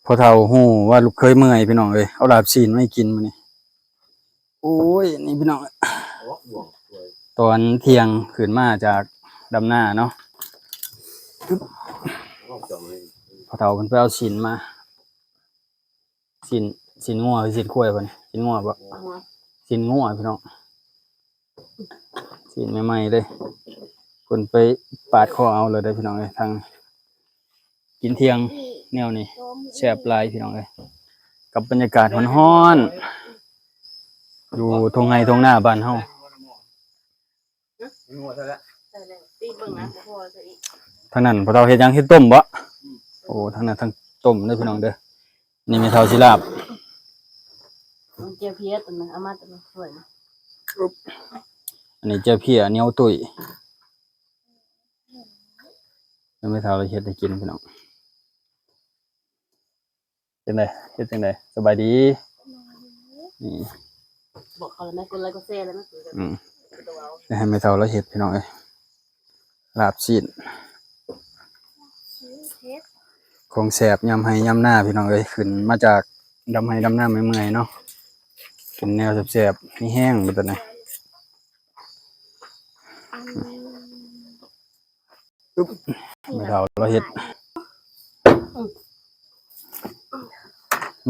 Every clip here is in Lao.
ພໍ່ເຖົ້າຮູ້ວ່າລູກເຂີຍເມື່ອຍ ພີ່ນ້ອງເອີຍ ເອົາລາບຊີ້ນມາໃຫ້ກິນມື້ນີ້. ໂອ້ຍ ນີ້ພີ່ນ້ອງ ຕອນທ່ຽງຂຶ້ນມາຈາກດຳນາເນາະ ພໍ່ເຖົ້າເພິ່ນໄປເອົາຊີ້ນມາ ຊີ້ນ ຊີ້ນງົວ ຊີ້ນຄວາຍບໍ່ນີ້? ຊີ້ນງົວບໍ່? ຊີ້ນງົວ ພີ່ນ້ອງ ຊີ້ນໃໝ່ໆເລີຍ ເພິ່ນໄປປາດຄໍເອົາເລີຍເດີ ພີ່ນ້ອງເອີຍ. ທາງກິນທ່ຽງແນວນີ້ແຊບຫຼາຍ ພີ່ນ້ອງເອີຍ ກັບບັນຍາກາດຮ້ອນໆ ຢູ່ທົ່ງໄຮ່ທົ່ງນາບ້ານເຮົາ. ທາງນັ້ນພໍ່ເຖົ້າເຮັດຫຍັງ? ເຮັດຕົ້ມບໍ່? ໂອ້ ທາງນັ້ນທັງຕົ້ມເດີ ພີ່ນ້ອງເດີ. ນີ້ແມ່ເຖົ້າຊິລາບ ແຈ່ວເພຍຕົວນັ້ນ ເອົາມາຕົວນັ້ນ ອັນນີ້ແຈ່ວເພຍໜຽວຕຸ້ຍ ແມ່ເຖົ້າລາວເຮັດໃຫ້ກິນ ພີ່ນ້ອງ. ຈັ່ງໃດ? ເຮັດຈັ່ງໃດ? ສະບາຍດີ. ນີ້ ບອກເຂົາແລ້ວແມ່ ກົດໄລກົດແຊແລ້ວແມ່. ອືມ ໃຫ້ແມ່ເຖົ້າລາວເຮັດ ພີ່ນ້ອງເອີຍ ລາບຊີ້ນ ຂອງແຊບຍາມໄຮ່ຍາມນາ ພີ່ນ້ອງເອີຍ. ຂຶ້ນມາຈາກດຳໄຮ່ດຳນາເມື່ອຍໆເນາະ ກິນແນວແຊບໆ ມີແຮງບັດນີ້. ອືມ ແມ່ເຖົ້າລາວເຮັດ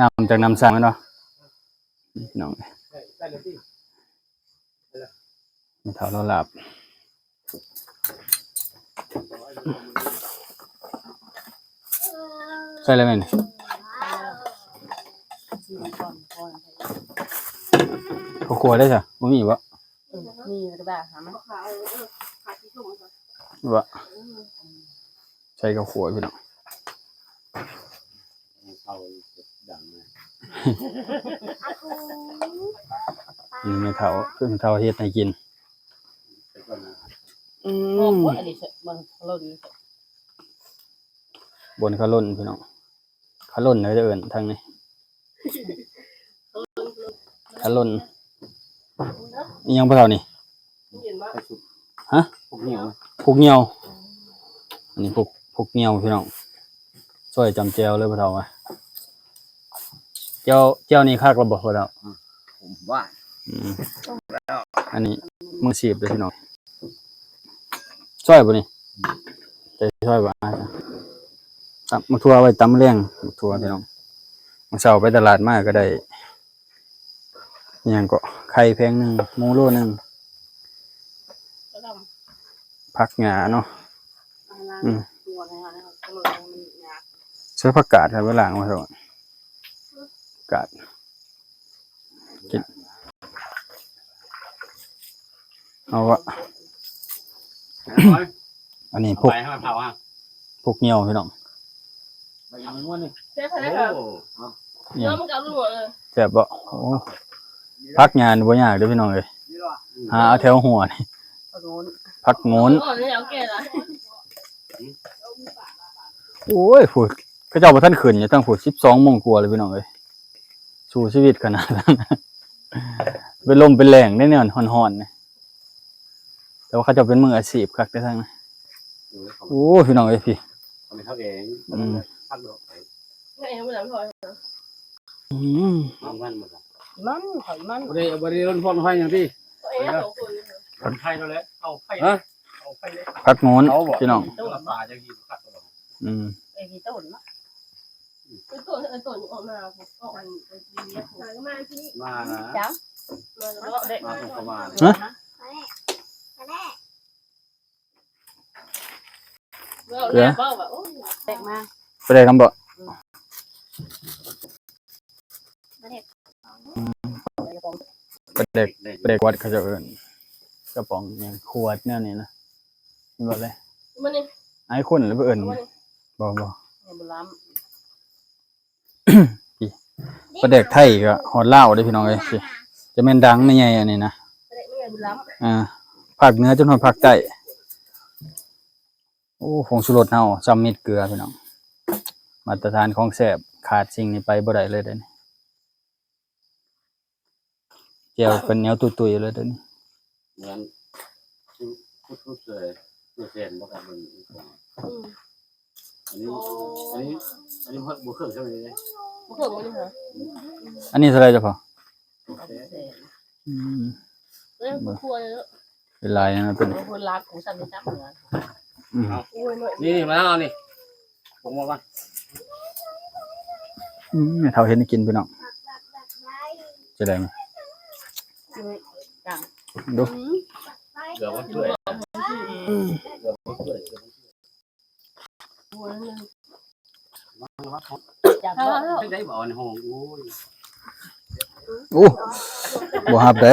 ນ້ຳຈາກນ້ຳສ້າງແມ່ນບໍ່ ພີ່ນ້ອງ? ແມ່ເຖົ້າລາວລາບ ໃສ່ແລ້ວແມ່ນ ເຂົ້າຂົ້ວໄດ້ຊະ ບໍ່ມີບໍ່? ອືມ ມີກະດາຫາມາ ວ່າ ໃສ່ເຂົ້າຂົ້ວ ພີ່ນ້ອງ. ເຂົ້າດັງນະ ນີ້ແມ່ເຖົ້າ ແມ່ເຖົ້າເຮັດໃຫ້ກິນ. ອືມ ອັນນີ້ ບ່ອນຂະຫຼົ່ນ ບ່ອນຂະຫຼົ່ນ ພີ່ນ້ອງ. ຂະຫຼົ່ນເຂົາເອີ້ນທາງນີ້ ຂະຫຼົ່ນ ອີ່ຫຍັງພໍ່ເຖົ້ານີ້? ຮະ? ພວກຍ່ຽວ ພວກຍ່ຽວ ອັນນີ້ພວກ ພວກຍ່ຽວ ພີ່ນ້ອງ. ຊ່ອຍຈຳແຈ່ວເລີຍພໍ່ເຖົ້າວ່າ ແຈ່ວ ແຈ່ວນີ້ຄັກແລ້ວບໍ່ພໍ່ເຖົ້າ? ອືມ ອືມ ອັນນີ້ມືອາຊີບເດີພີ່ນ້ອງ. ຊ່ອຍບໍ່ນີ້? ໃຈຊ່ອຍບໍ່? ອ່າ ຕຳໝາກຖົ່ວໄວ້ຕຳແລງ ໝາກຖົ່ວພີ່ນ້ອງ. ມື້ເຊົ້າໄປຕະຫຼາດມາກໍໄດ້ ອີ່ຫຍັງເກາະ ໄຂ່ແຜງໜຶ່ງ ໝູໂລໜຶ່ງ ຜັກຫຍ້າເນາະ. ອືມ ໃສ່ຜັກກາດ ໄປລ້າງມາເຖາະ ກາດ ກິນ ເອົາວະ ອັນນີ້ພວກ ພວກຍ່ຽວພີ່ນ້ອງ. ແຊບບໍ່? ໂອ້ ຜັກຫຍ້ານີ້ບໍ່ຍາກເດີພີ່ນ້ອງເອີຍ ຫາເອົາແຖວຫົວນີ້ ຜັກໂງນ ຜັກໂງນ. ໂອ້ຍ ພຸ້ນ ເຂົາເຈົ້າບໍ່ທັນຂຶ້ນຢູ່ທາງພຸ້ນ ສິບສອງໂມງກວ່າແລ້ວພີ່ນ້ອງເອີຍ. ສູ້ຊີວິດຂະໜາດນັ້ນ ເປັນລົມເປັນແລ້ງເດ້ ແນວຮ້ອນໆນີ້. ແຕ່ວ່າເຂົາເຈົ້າເປັນມືອາຊີບຄັກເດ້ທາງນັ້ນ. ໂອ້ຍ ພີ່ນ້ອງເອີຍ ພີ້ ເຂົາເອງ ອືມ ອືມ ມັນ ມັນ ມັນ ບໍ່ໄດ້ ບໍ່ໄດ້ລົນພອນໄຟຫຍັງຕິ ເຂົາເອງ ເຂົາຄົນ ໄຟແລ້ວແຫຼະ ເອົາໄຟ ຮະ ເອົາໄຟເລີຍ ຜັກໂງນ ເອົາບໍ່ ພີ່ນ້ອງ ຕົ້ນປາຈະກິນຄັກ ອືມ ໄອ້ທີ່ຕົ້ນເນາະ ຄືຕົ້ນ ເອີ ຕົ້ນອອກມາ ອອກອັນ ມານະ ຈັງ ມາເດ ມາ ມາ ຮະ ເກືອ ປາແດກນຳບໍ່? ອືມ ປາແດກ ປາແດກວັດເຂົາເຈົ້າເອີ້ນ ກະປ໋ອງຫຍັງ ຂວດແນວນີ້ນະ ເຫັນບໍ່ເລີຍ ອ້າຍຄົນລະໄປເອີ້ນ ບໍ່ ບໍ່ ປາແດກໄທກໍຮອດລາວເດ້ພີ່ນ້ອງເອີຍ ຈະແມ່ນດັງແມ່ໃຫຍ່ອັນນີ້ນະ ອ່າ ພາກເໜືອຈົນຮອດພາກໃຕ້. ໂອ້ ຜົງຊູລົດເຮົາສ່ຳມິດເກືອພີ່ນ້ອງ ມາດຕະຖານຂອງແຊບ ຂາດສິ່ງນີ້ໄປບໍ່ໄດ້ເລີຍເດ້ນີ້. ແຈ່ວເປັນແນວຕຸ້ຍໆເລີຍເດ້ນີ້ ເໝືອນ ຄຸດໆເລີຍ ເປີເຊັນບໍ່ຄັບເບິ່ງ ອືມ. ອັນນີ້ ອັນນີ້ ອັນນີ້ບໍ່ ບໍ່ເຄິ່ງເທົ່ານີ້ເດ້ ບໍ່ເຄິ່ງບໍ່ນີ້ຫາ ອັນນີ້ເທົ່າໃດເຈົ້າພໍ່? ອືມ ເອີຍ ບໍ່ຄວນເນາະ ເປັນຫຼາຍນະເພິ່ນ ຄົນລາວກູຊັ້ນໄດ້ຈັກເໜືອ ອືມ ໂອ້ຍ ນີ້ ນີ້ ມາເອົານີ້ ຜົງມາກ່ອນ ອືມ ແມ່ເຖົ້າເຮັດໃຫ້ກິນພີ່ນ້ອງ ຈະໄດ້ມາ ອືມ ກາງ ດູ ອືມ ເກືອບບໍ່ຖ້ວຍ ເກືອບບໍ່ຖ້ວຍ ໂອ້ຍ ຈັບບໍ່ ຈັກໄດ້ບໍ່ ອັນຫ້ອງ ໂອ້ຍ ໂອ້ ບໍ່ຮັບເດ້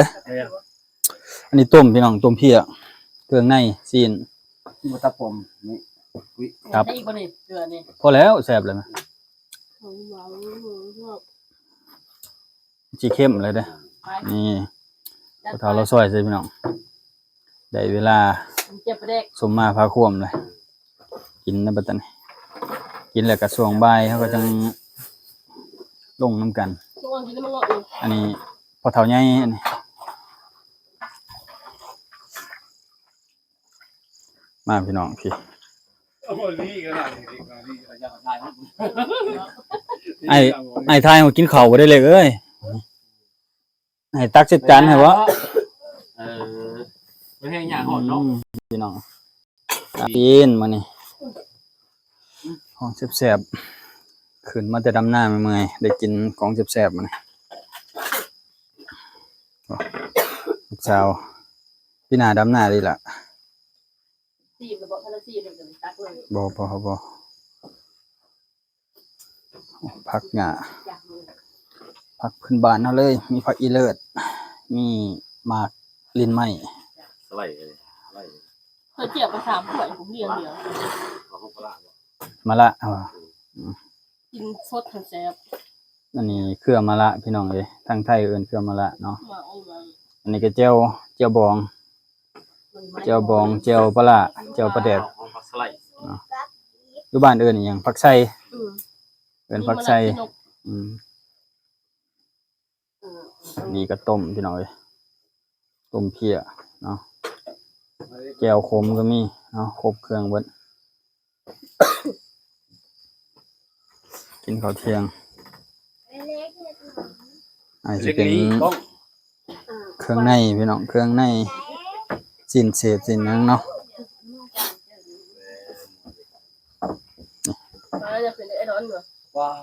ອັນນີ້ຕົ້ມພີ່ນ້ອງ ຕົ້ມເພຍ ເຄື່ອງໃນ ຊີ້ນ ບໍ່ຕັບປອມ ນີ້ ອຸ້ຍ ຕັບ ໃສ່ອີກບໍ່ນີ້ ເກືອນີ້ ພໍແລ້ວ ແຊບແລ້ວນະ ຊິເຂັ້ມເລີຍເດ້ ນີ້ ພໍ່ເຖົ້າລາວຊອຍໃສ່ພີ່ນ້ອງ ໄດ້ເວລາ ເກັບປາແດກ ສົມມາພາຄວາມແລ້ວ ກິນນະບັດນີ້ ກິນແລ້ວກະຊ່ວງບ່າຍເຮົາກະຈັ່ງລົງນຳກັນ ຊ່ວງກິນນຳມັນເນາະ ອັນນີ້ພໍ່ເຖົ້າໃຫຍ່ ອັນນີ້ ມາພີ່ນ້ອງພີ້ ໂອ້ຍ ນີ້ກໍໄດ້ ນີ້ກໍໄດ້ ອ້າຍ ອ້າຍຖ່າຍເຮົາກິນເຂົ້າບໍ່ໄດ້ເລັກເອີຍ ໃຫ້ຕັກໃສ່ຈານໃຫ້ບໍ່ ເອີ ບໍ່ແຮງຍາກຮອດເນາະ ອືມ ພີ່ນ້ອງ ກິນມື້ນີ້ ຂອງແຊບໆ ຂຶ້ນມາແຕ່ດຳນາເມື່ອຍໆ ໄດ້ກິນຂອງແຊບໆ ມື້ນີ້ ລູກສາວ ປີໜ້າດຳນາເລີຍລະ ຊີມແລ້ວບໍ່? ຄັນວ່າຊີມແລ້ວກໍຕັກເລີຍ ບໍ່ ບໍ່ ບໍ່ ຜັກຫຍ້າ ຜັກພື້ນບ້ານເຮົາເລີຍ ມີຜັກອີເລີດ ມີໝາກລິ້ນໄມ້ ສະໄລ ສະໄລ ເຂົາຈຽບໄປສາມຖ້ວຍ ຜົມລຽງດຽວ ເອົາຂອງປາຫຼ້າບໍ່? ມະລະ ເອີ ອືມ ກິນສົດຫັ້ນແຊບ ອັນນີ້ເຄືອມະລະພີ່ນ້ອງເອີຍ ທາງໄທເອີ້ນເຄືອມະລະເນາະ ມາເອົາມາ ອັນນີ້ກໍແຈ່ວ ແຈ່ວບອງ ແຈ່ວບອງ ແຈ່ວປາຫຼ້າ ແຈ່ວປາແດກ ເອົາຂອງຜັກສະໄລເນາະ ຢູ່ບ້ານເອີ້ນອີ່ຫຍັງ ຜັກໄຊ ອືມ ເອີ້ນຜັກໄຊ ມີມະລະກິນນົກ ອືມ ເອີ ອັນນີ້ກໍຕົ້ມພີ່ນ້ອງເອີຍ ຕົ້ມເພຍເນາະ ແຈ່ວຂົມກໍມີເນາະ ຄົບເຄື່ອງເບິດ ກິນເຂົ້າທ່ຽງ ອັນນີ້ຊິເປັນເຄື່ອງໃນພີ່ນ້ອງ ເຄື່ອງໃນ ຊີ້ນເສດຊີ້ນຫຍັງເນາະ ວ້າວ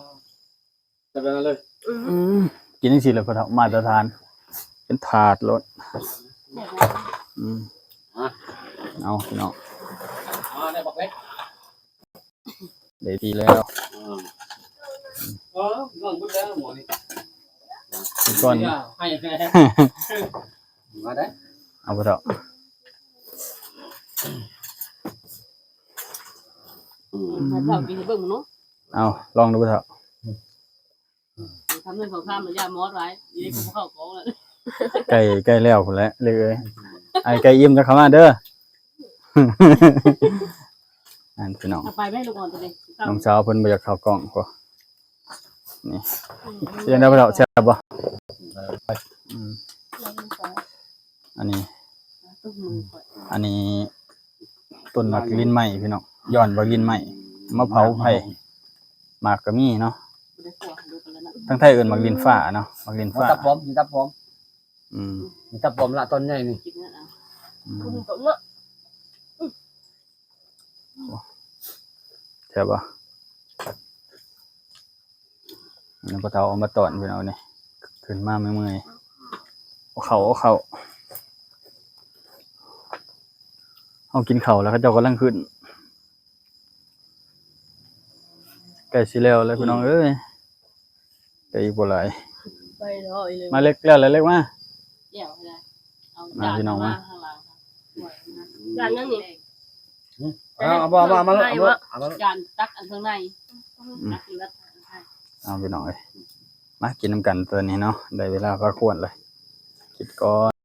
ແບບນັ້ນເລີຍ ອືມ ກິນຈັ່ງຊີ້ແຫຼະພໍ່ເຖົ້າ ມາດຕະຖານ ເປັນຖາດໂລດ ອືມ ເອົາພີ່ນ້ອງ ໄດ້ທີ່ແລ້ວ ເອີ ເອີ ນ້ອງເບິດແລ້ວໝໍນີ້ ກ່ອນ ມາໄດ້ ເອົາບໍ່ເຖົ້າ ອືມ ໃຫ້ເຖົ້າກິນໃຫ້ເບິ່ງເນາະ ເອົາ ລອງດູບໍ່ເຖົ້າ ອືມ ຄຳໜຶ່ງສອງຄຳແລ້ວຢ່າມອດໄວ້ ອີນີ້ກໍບໍ່ເຂົ້າກ້ອງແລ້ວ ໃກ້ ໃກ້ແລ້ວພຸ້ນແຫຼະເລີກເອີຍ ໃຫ້ໃກ້ອີ່ມຈັ່ງເຂົ້າມາເດີ ນັ້ນພີ່ນ້ອງ ເອົາໄປແມ່ລູກອ່ອນຕົວນີ້ ນ້ອງສາວເພິ່ນບໍ່ຢາກເຂົ້າກ້ອງພຸ້ນ ນີ້ ອືມ ເປັນຈັ່ງໃດພໍ່ເຖົ້າ ແຊບບໍ່? ອືມ ອັນນີ້ ອັນນີ້ ຕົ້ນໝາກລິ້ນໄມ້ພີ່ນ້ອງ ຍ້ອນໝາກລິ້ນໄມ້ມາເຜົາໄຟ ໝາກກໍມີເນາະ ທາງໄທເອີ້ນໝາກລິ້ນຟ້າເນາະ ໝາກລິ້ນຟ້າ ຕັບປອມ ມີຕັບປອມ ອືມ ມີຕັບປອມລະຕອນໃຫຍ່ນີ້ ອືມ ແຊບບໍ່? ອັນນີ້ພໍ່ເຖົ້າເອົາມາຕ້ອນພີ່ນ້ອງນີ້ ຂຶ້ນມາເມື່ອຍໆ ເອົາເຂົ້າ ເອົາເຂົ້າ ເຮົາກິນເຂົ້າແລ້ວ ເຂົາເຈົ້າກຳລັງຂຶ້ນ ໃກ້ຊິແລ້ວແລ້ວພີ່ນ້ອງເອີຍ ແຕ່ອີກບໍ່ຫຼາຍ ໄປເນາະ ອີເລີ ມາເລັກ ແລ້ວແລ້ວເລັກມາ ແລ້ວ ເອົາ ມາ ຈານ ພີ່ນ້ອງມາ ມາຂ້າງຫຼັງ ຈານຍັງນີ້ ເອົາ ເອົາ ເອົາ ເອົາ ເອົາ ຈານຕັກອັນເທິງໃນ ອືມ ຕັກກິນແລ້ວ ເອົາ ພີ່ນ້ອງເອີຍ ມາກິນນຳກັນຕອນນີ້ເນາະ ໄດ້ເວລາພາຄວນແລ້ວ ກິນກ່ອນ.